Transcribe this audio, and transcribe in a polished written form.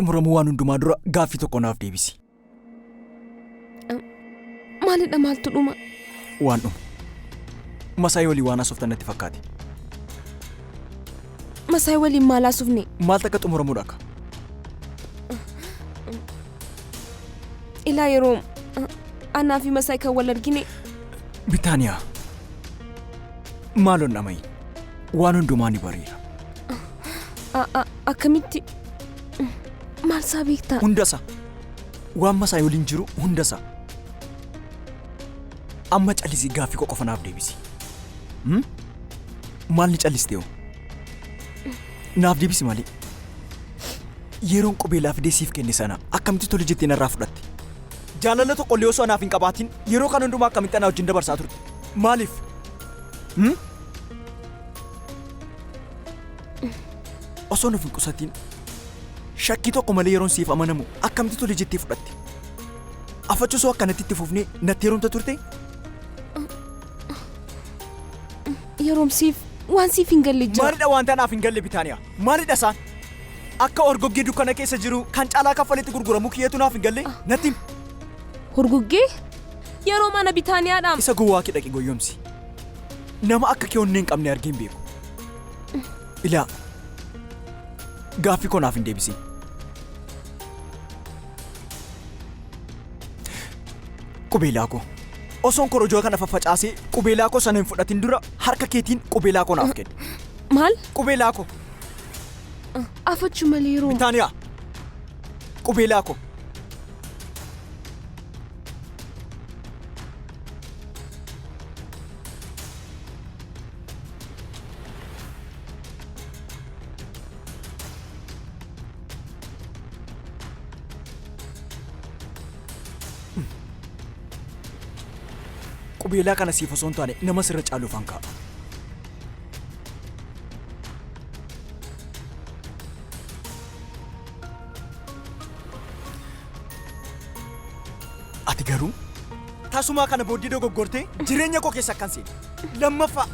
Xumuramuu waan hundumaa dura gaaffii tokko naaf deebisi. Maalidha maaltu dhuma? Waan dhumu. Masaayii walii waan haasoftan natti fakkaate. Masaayii waliin maal haasofne? Maaltu akka xumuramuudha akka? Ilaa yeroo anaa fi Masaayii kan wal argine Bitaaniyaa. Maaloon dhama'i. Waan hundumaa ni bariira. Akkamitti maal isaa beektaa? Hundasa. Waan Masaayii waliin jiru hundasa. Amma callisii gaaffii koo qofa naaf deebisi. Hmm? Maal ni callistee hoo? Naaf deebisi malee. Yeroon qubeelaa fidee siif kenne sana akkamitti tole jettee narraa fudhatte? Jaalala tokko illee osoo anaaf hin qabaatin yeroo kan hundumaa akkamitti anaa wajjin dabarsaa turte? Maaliif? Hmm? Osoo nuuf hin qusatiin shakkii tokko malee yeroon siif amanamu akkamitti tole jettee fudhatte? Afachu osoo akkanatti itti fufnee natti heerumta turte? Yeroomsiif waan siif hin galle jira. Maalidha wanta anaaf hin galle Bitaaniyaa? Maalidha isaan? Akka horgoggee dukkana keessa jiru kan caalaa kaffaletti gurguramu kiyyeetu naaf hin galle natti himi. Horgoggee? Yeroo mana Bitaaniyaadhaam. Isa gowwaa kee dhaqi goyyomsi. Nama akka kee onnee hin qabne argee hin beeku. Ilaa gaaffii koo naaf hin deebisin. Qubeelaa koo. Osoon korojoo kana faffacaasee qubeelaa koo sana hin fudhatin dura harka keetiin qubeelaa koo naaf kenni. Maal? Qubeelaa koo. Afachu malee yeroo. Bitaaniyaa. Qubeelaa koo. Qubeelaa kana siif osoo hin taane nama sirra caaluufan kaa'a. Ati garuu tasumaa kana booddee dogoggortee jireenya koo keessa akkan seene. Lammaffaa